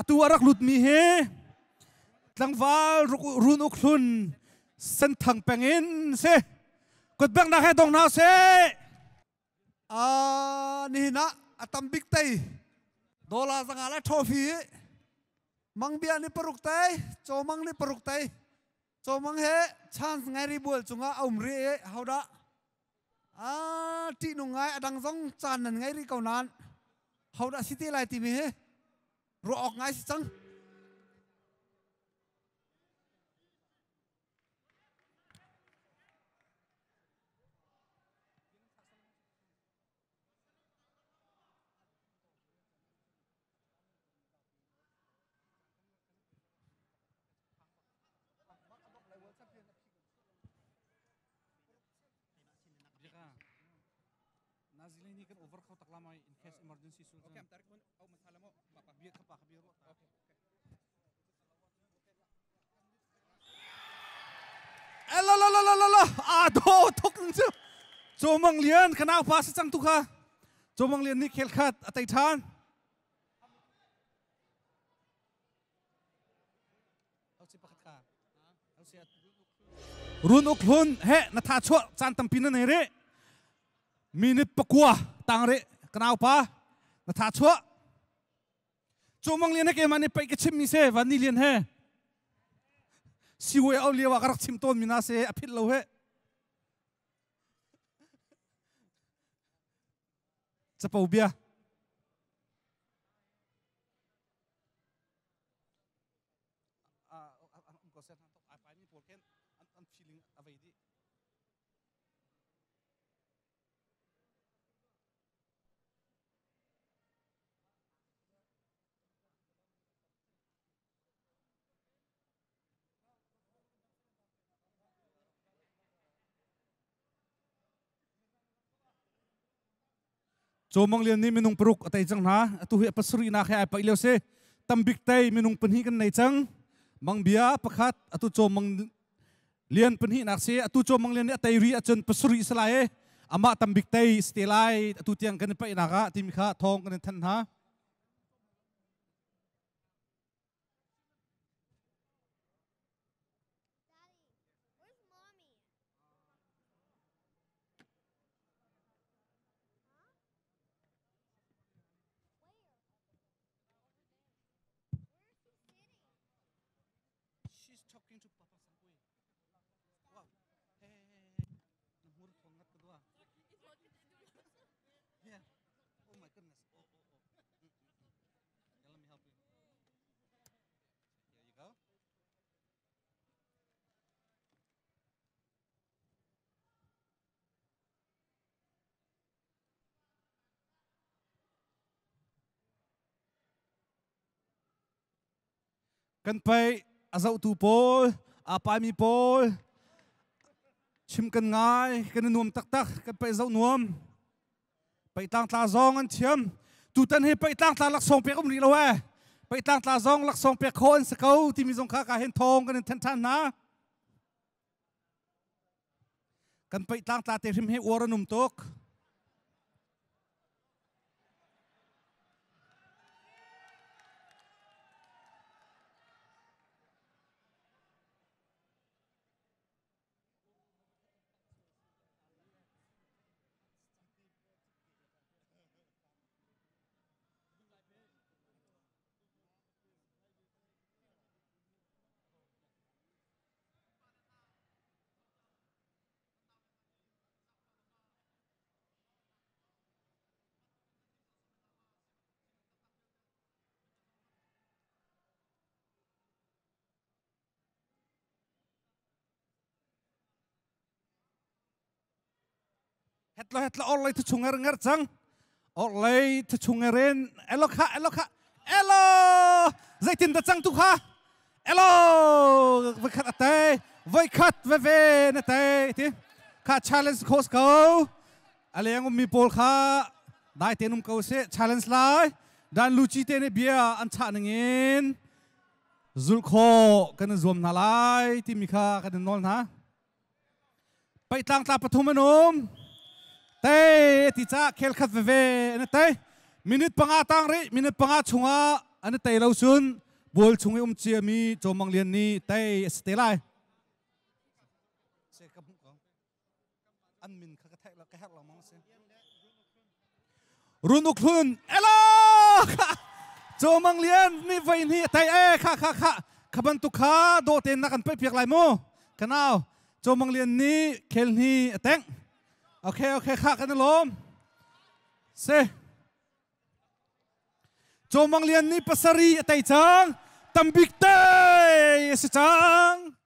Atu a rak lutmi hi tlangval run uk hlun senthang peng in si. Kutbeknak he dong hna sih. Nihin ah a tam bik tei dollar 500 le trophy Mangbia ni paruk tei, Cawmang ni paruk tei. Cawmang he chance ngai ri bual cungah a um ri i hodah a ṭihnung ngai a dang zong caan nan ngei rih ko nain hodah si te lai timi hi ruah awk ngai si cang. Nazilini kan over kho tak lamai in case emergency sul. Okay, La la la la la la a do thuk cu Chomang Lian kanau pa si cang tu kha Chomang Lian nih khel khat a tei than Run uk hlun he na tha chuah caan tampi na nei re minute pakua tang re kanau pa na tha chuah Chomang Lian he keimah nih paih ka chim mi se Van Ni Lian he siway au lio ah ka rak chim tawn mi na se a philh lo he capo bia an feeling a vei dih. Chawmang Lian nih minung paruk a tei cang hna. Atu hi a pasarihnak he ai paih lio si. Tambik tei minung pahnih kan nei cang. Mangbia pakhat atu Chawmang Lian pahnihnak si. Atu Chawmang Lian nih a tei ri ahcun pasarih si lai i amah tambik tei si te lai. Atu tiang kan i paihnak ah timi kha thawng kan in thanh hna. She's talking to Papa Sangui. Wow. Hey, hey, hey, hey. Na hmur thong ngat ka dua. Yeah. Oh my goodness. Oh, oh, oh. Yeah, let me help you. Here you go. Kan pei a zohtu pawl, aa paimi pawl, chim kan ngai, kan i nuam taktak, kan pei zoh nuam. Pei tlangtla zong an thiam. Tutan hi pei tlangtla laksawng pek um rih lo ee. Pei tlangtla zong laksawng pek khawh an si ko timi zong kha ka hin thawng kan in thanh ṭhan hna. Kan paih tlangtla te hrim hi uar an um tuk. Hetlo hetlo orlei thu chung er nger cang orlei thu chung erin elo kha elo kha elo zeitin da cang tu kha elo voi khat ate voi khat ve ve na te ti kha challenge course ko aleng ummi pawl kha dai te num ko se challenge lai dan luchi te ne bia an chah ningin zul kho kan zuam hna lai timi kha kan in nawl hna Peihtlang tla pathum an um. Te ti ca khel khat veve na te. Minute 5 tang rih, minute 5 chungah An tei lo cun bual chung i um ciami Cawmang Lian nih tei a si te lai. An min kha ka theih lo ka herh lo mang si. Run uk hlun elo kha Cawmang Lian nih voi hnih a tei e kha kha kha kha bantuk kha dawh tein na kan paih piak lai mu. Kanau Cawmang Lian nih khel hni a tengh. Okay okay kha kan i lawm. Se Cawmang Lian nih pasarih a tei cang. Tambik tei a si cang.